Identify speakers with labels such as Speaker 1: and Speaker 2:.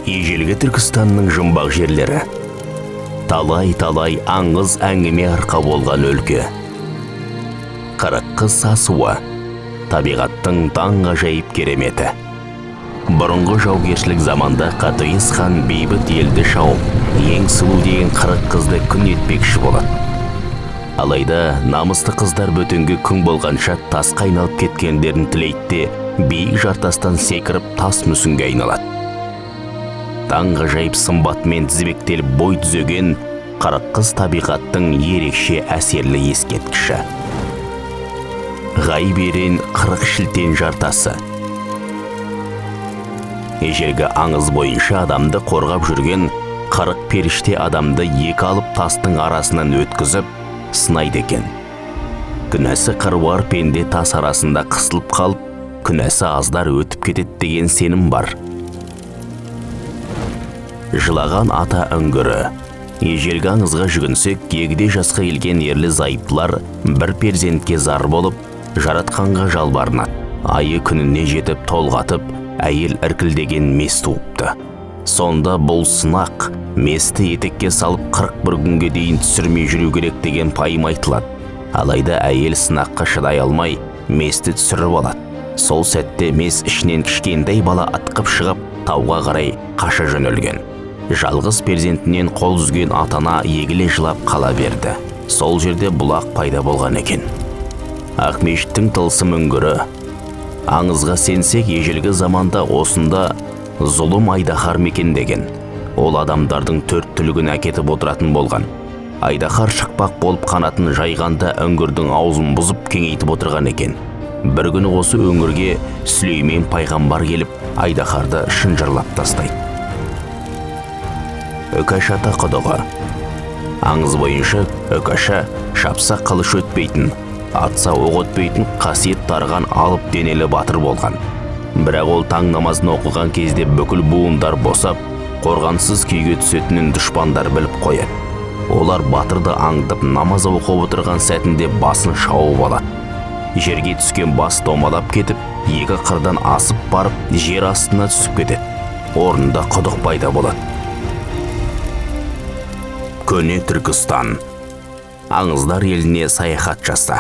Speaker 1: Ежелгі Түркістанның жұмбақ жерлері. Талай-талай аңыз әңгіме арқа болған өлке. Қырық қыз асуы, табиғаттың таңғажайып кереметі. Бұрынғы жаугершілік заманда Қатыгез хан бейбіт елді шауып, ең сұлу деген 40 қызды күң етпекші болады. Алайда намысты қыздар бөтенге күң болғанша тасқа айналып кеткендерін тілейді де, биік жартастан секіріп тас мүсінге айналады. Таңғажайып сымбатымен тізбектеліп бой түзеген 40 қыз табиғаттың ерекше әсерлі ескерткіші. Ғайберен 40 шілтен жартасы. Ежелгі аңыз бойынша адамды қорғап жүрген 40 періште адамды екі алып тастың арасынан өткізіп, сынайды екен. Күнәсі қыруар пенде тас арасында қысылып қалып, күнәсі аздар өтіп кетеді деген сенім бар. Жылаған ата үңгірі. Ежелгі аңызға жүгінсек, егде жасқа келген ерлі зайыптылар бір перзентке зар болып, жаратқанға жалбарынады. Айы күніне жетіп толғатып, әйел іркілдеген мес туыпты. Сонда бұл сынақ, месті етекке салып 41 күнге дейін түсірмей жүру керек деген пайым айтылады. Алайда әйел сынаққа шыдай алмай, месті түсіріп алады. Сол сәтте мес ішінен кішкентай бала атқып шығып, тауға қарай қаша жөнелген. Жалғыз перзентінен қол үзген ата-ана егіле жылап қала берді. Сол жерде бұлақ пайда болған екен. Ақмешіттің тылсым үңгірі. Аңызға сенсек, ежелгі заманда осында зұлым айдаһар мекендеген. Ол адамдардың төрт түлігін әкетіп отыратын болған. Айдаһар шықпақ болып қанатын жайғанда үңгірдің аузын бұзып кеңейтіп отырған екен. Бір күні осы өңірге Сүлеймен пайғамбар келіп, айдаһарды шынжырлап тастайды. Үкаш ата құдығы. Аңыз бойынша Үкаша шапса қылыш өтпейтін, атса оқ өтпейтін қасиет тарған алып денелі батыр болған. Бірақ ол таң намазын оқыған кезде бүкіл буындар босап, қорғансыз күйге түсетінін дұшпандар біліп қояды. Олар батырды аңдып намаз оқып отырған сәтінде басын шауып алады. Жерге түскен бас домалап кетіп, екі қырдан асып барып, жер астына түсіп кетеді. Орнында құдық пайда болады. Көне Түркістан. Аңыздар еліне саяхат жаса.